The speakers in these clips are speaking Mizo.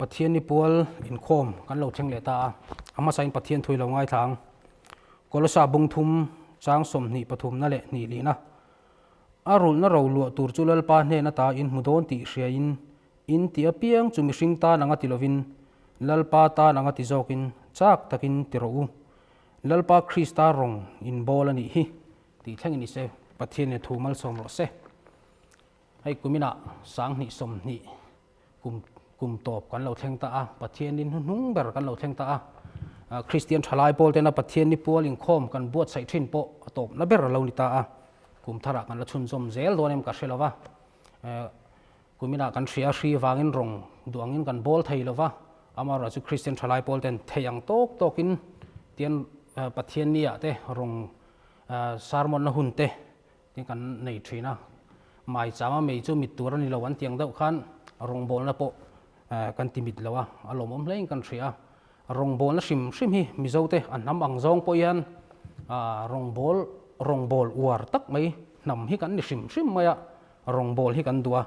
Pathian ni pual inkhawm kan lo thleng leh ta a, a hmasain Pathian thui lo ngaithla ang. Kolosa bung thum chang 23 na leh hnih lihna. A rulhna ro luah tur chu Lalpa hnen ata in hmu dawn tih hriain in ti apiang chu mihring tan anga ti lovin Lalpa tan anga ti zawkin chak takin ti rawh u. Lalpa Krista rawng in bawl a nih hi tih thlengin i se Pathian in thu malsawm rawh se. Hei kuminah 2020 kum kum tawp kan lo thleng ta a, Pathianin hnuhnung ber kan lo thleng ta a, Kristian thalai pawl tena Pathian ni pual inkhawm kan buatsaih thin pawh a tawpna ber a lo ni ta a, kum tharah kan la chhunzawm zel dawn em ka hre lo va, kuminah kan hria hri vangin rawng duh angin kan bawl thei lo va, amaherawhchu chu Kristian thalai pawl ten thei ang tawk tawkin tian Pathian ni ah te rawng sermon na hun te Tin kan nei thin a, maichama mei chu mit tur a ni lo an tiang deuh khan rawngbawlna pawh kan ti mit lo a, a lawmawm hlein kan hria a. Rawngbawlna hrim hrim hi Mizote a hnam ang zawng pawh hian rawngbâwl rawngbâwl uar tak mai hnam hi kan ni hrim hrim mai a, rawngbâwl hi kan duh a,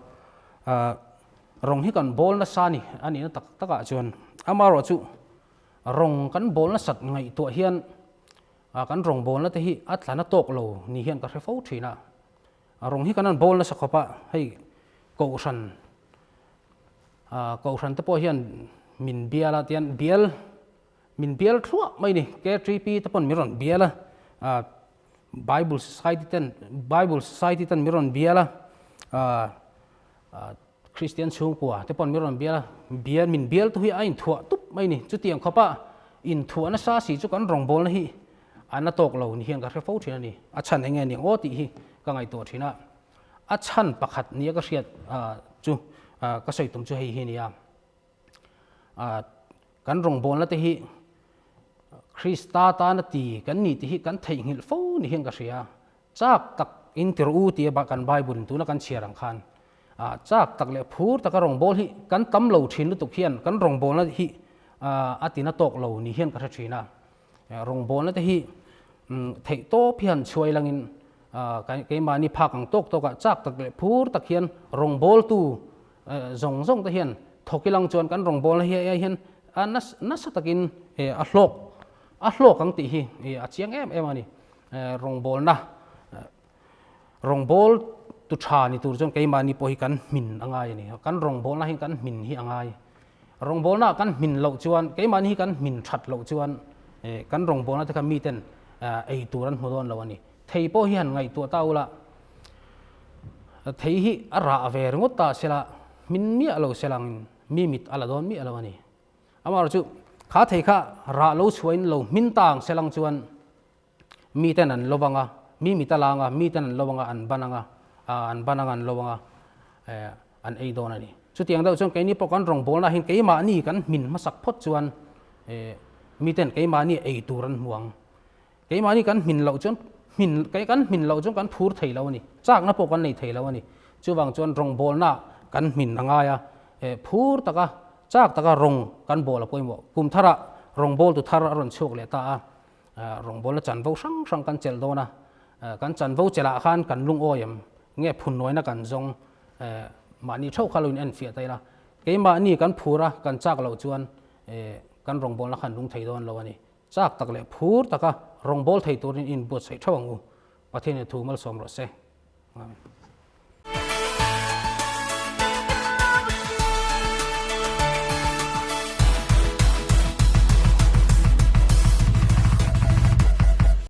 rawng hi kan bâwl nasa a ni a nihna tak takah chuan amaherawhchu rawng kan bâwl nasat ngaihtuah hian A kan rawngbawlna te hi a tla na tawk lo ni hian ka hre fo thin a, a rawng hi kan han bawl nasa khawp a, hei kohhran ah kohhran te pawh hian min bial a tian bial min bial thluah mai ni KTP te pawn min rawn bial a, ah Bible Society ten Bible Society ten min rawn bial a, ah ah Kristian chhungkua te pawn min rawn bial a, bial min bial tu hi a inthuah tup mai ni. Chutiang khawpa inthuah nasa si chu kan rawngbawlna hi a na tawk lo ni hian ka hre fo thin a ni. A chhan eng nge ni aw tih hi ka ngaihtuah thin a. A chhan pakhat nia ka hriat chu ka sawi tum chu hei hi a ni a. Kan rawngbawlna te hi Krista tana ti kan ni tih hi kan theihnghilh fo ni hian ka hria. Chak tak in tir u tia kan Bible in tuna kan chhiar ang khan ah chak tak leh phur taka rawngbâwl hi kan tam lo thin lutuk hian kan rawngbâwlna hi a tina tawk lo ni hian ka hre thin a. Rawngbâwlna te hi theih tawp hian chhuai langin keimahni phak ang tawk tawkah chak tak leh phur tak hian rawngbâwltu zawng zawng te hian thawk ilang chuan kan rawngbâwlna hi ai hian nasa takin a hlawk a hlawk ang tih hi a chiang em em a ni. Rawngbawlna, Rawngbâwl tu tha ni tur chuan keimahni pawh hi kan hmin a ngai a ni. Kan rawngbawlna hi kan hmin hi a ngai. Rawngbawlnaah kan hmin loh chuan, keimahni hi kan hmin that loh chuan kan rawngbawlna te kha miten ei tur an hmu dawn lo a ni. Thei pawh hi han ngaihtuah ta ula, thei hi a rah ve ringawt ta sela, hmin miah lo selangin mi mit a la dawn miah lo a ni. Amaherawhchu kha thei kha rah lo chhuahin lo hmin ta ang selang chuan miten an lo vang a, mi mit a lang a, miten an lo vang a, an ban ang a, an ban ang a, an lo vang a, an ei dawn a ni. Chutiang deuh chuan keini pawh kan rawngbawlna ah hian keimahni kan hmin hmasak phawt chuan miten keimahni ei tur an hmu ang. Keimahni kan hmin loh chuan hmin kan hmin loh chuan kan phur thei lo a ni, chakna pawh kan nei thei lo a ni. Chuvang chuan rawngbawlna kan hmin a ngai a, phur taka chak taka rawng kan bawl a pawimawh. Kum tharah rawngbawltu thar a rawn chhuak leh ta a, Rawngbawlna chanvo hrang hrang kan chelh dawn a, kan chanvo chelhah khan kan lungawi em? Nge phunnuaina kan zawng? Mahni theuh kha lo in enfiah ta ila, keimahni kan phur a, kan chak loh chuan kan rawngbawlna khan lung thei dawn lo a ni. Chak tak leh phur taka rawngbâwl thei turin in buatsaih theuh ang u. Pathianin thu malsawm rawh se. Amen.